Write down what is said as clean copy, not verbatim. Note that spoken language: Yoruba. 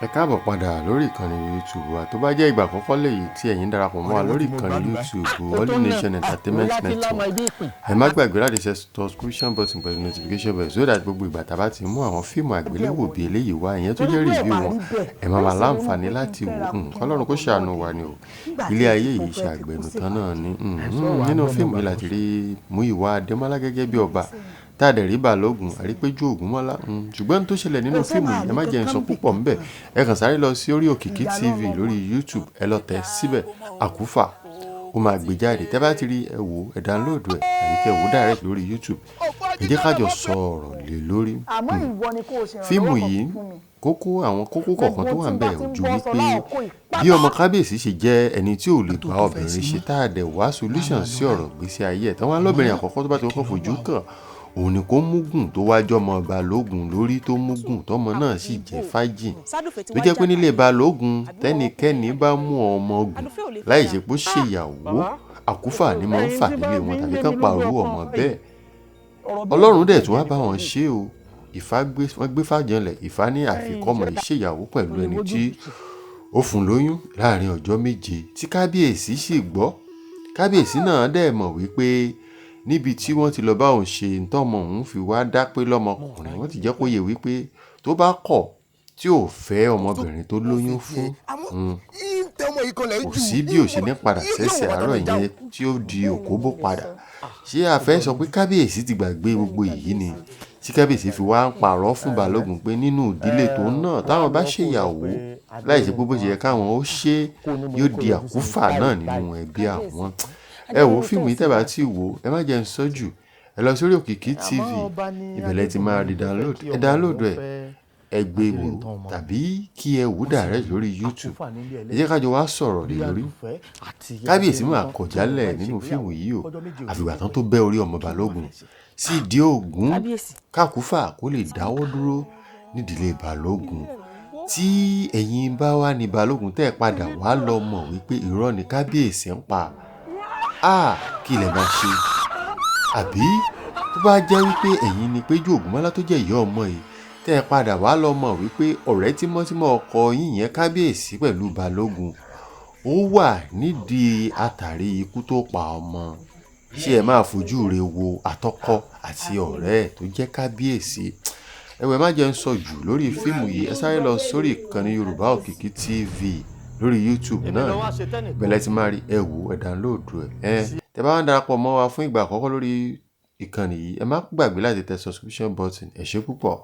Ẹ káàbọ̀ padà lórí ìkànnì YouTube wa. Tó bá jẹ́ ìgbà àkọ́kọ́ lèyí tí ẹ̀yin darapọ̀ mọ́ wa lórí ìkànnì YouTube Holy Nation Entertainment Network, ẹ má gbàgbé láti ṣe subscription button pẹ̀lú notification bell, so that gbogbo ìgbà tá a bá ti mú àwọn fíìmù àgbéléwò bí eléyìí wá, ìyẹn tó jẹ́ review wọn, ẹ máa máa láǹfààní láti wò. Kọ́lọ́run kó ṣàánú wa ni o. Ilé ayé yìí ṣe àgbẹnután náà ni. Nínú fíìmù yìí láti rí Múyìwá Adémọ́lá gẹ́gẹ́ bí ọba, tá a dẹ̀ rí Balógun Àrípéjú Ògúnmọ́lá. Ṣùgbọ́n tó ṣẹlẹ̀ nínú fíìmù yìí, ẹ má jẹ́ n sọ púpọ̀ ńbẹ̀. Ẹ kàn sáré lọ sí orí Òkìkí TV lórí YouTube, ẹ lọ tẹ̀ síbẹ̀, Àkúfà, ó máa gbé jáde. Tẹ́ bá ti rí, ẹ wò, ẹ download ẹ tàbí kẹ́ wò direct lórí YouTube. Ẹ jẹ́ ká jọ sọ ọ̀rọ̀ lé lórí. Fíìmù yìí, kókó, àwọn kókó kọ̀ọ̀kan tó wà ń bẹ̀ ojú wípé bí ọmọ kábíyèsí ṣe jẹ́ ẹni tí ò lè bá obìnrin ṣe, tá a dẹ̀ wá solution sí ọ̀rọ̀ gbèsè ayé ẹ̀ tán wá lóbìnrin àkọ́kọ́ tó bá ti kọ́kọ́ fojú kàn, òun ni kó múgùn, tó wá jọmọ Balógun lórí, tó múgùn, tọmọ náà sì jẹ́ fájìn, tó jẹ́ pé nílé Balógun, tẹ́nikẹ́ni bá mú ọmọ gùn láì ṣe pé ó ṣèyàwó, àkúfà ni mo ń fà nílé wọn tàbí kán pàrọ̀ ọmọ bẹ́ẹ̀. Ọlọ́run dẹ̀ tún wá bá wọn ṣe o. Ìfá gbé, wọ́n gbé fàjànlẹ̀, Ìfá ní àfikọ́mọ ìṣèyàwó pẹ̀lú ẹni tí ó fún lóyún láàrin ọjọ́ 7, tí kábíyèsí sì gbọ́. Kábíyèsí náà dẹ̀ mọ̀ wípé níbi tí wọ́n ti lọ bá òun ṣe ntọ́mọ òun fi wá dá pé lọ́mọkùnrin, wọ́n ti jẹ́ kó yé wípé tó bá kọ̀ tí ò fẹ́ ọmọbìnrin tó lóyún fún, kò sí bí ò ṣe ní padà sẹ́sẹ̀ àárọ̀ yẹn tí ó di òkóbó padà. Ṣé a fẹ́ sọ pé kábíyèsí ti gbàgbé gbogbo èyí ni, tí kábíyèsí fi wá ń parọ́ fún Balógun pé nínú ìdílé tòun náà, táwọn bá ṣèyàwó láì ṣe pé bó ṣe yẹ káwọn ó ṣe, yóò di àkúfà náà nínú ẹbí àwọn? Ẹ wo fíìmù yìí, tẹ́ bá ti wò, ẹ má jẹ́ ń sọ jù. Ẹ lọ sórí Òkìkí TV, ibẹ̀ ti máa rí download. Ẹ download ẹ, ẹ gbé wò tàbí kí ẹ wò direct lórí YouTube. Ẹ jẹ́ ká jọ wá sọ̀rọ̀ lé lórí. Kábíyèsí máa kọ̀jálẹ̀ nínú fíìmù yìí o, àfìgbà tán tó bẹ́ orí ọmọ Balógun sí ìdí Ògún kákúfà kó lè dáwọ́ dúró nídìílé Balógun. Tí ẹ̀yin bá wà ní Balógun, tẹ́ ẹ padà wá lọ mọ̀ wípé irọ́ ni kábíyèsí ń pa á, kí lẹ máa ṣe? Àbí tó bá jẹ́ wípé ẹ̀yin ni Péjú Ògúnmọ́lá tó jẹ́ ìyá ọmọ yìí, tẹ́ ẹ padà wá lọ mọ̀ wípé ọ̀rẹ́ tímọ́tímọ́ ọkọ yín yẹn kábíyèsí pẹ̀lú Balógun ó wà nídìí àtàrí ikú tó pa ọmọ, ṣé ẹ máa fojú rẹ̀ wo àtọkọ àti ọ̀rẹ́ ẹ̀ tó jẹ́ kábíyèsí? Ẹ̀wẹ̀, má jẹ́ ń sọ jù lórí fíìmù yìí. Ẹ sáré lọ sórí ìkànnì Yorùbá Òkìkí TV lórí YouTube náà ní bẹ̀lẹ̀ tí máa rí. Ẹ wò, ẹ download ẹ. Tẹ́ bá ń darapọ̀ mọ́ wa fún ìgbà àkọ́kọ́ lórí ìkànnì yìí, ẹ má gbàgbé láti tẹ subscription button. Ẹ ṣé púpọ̀.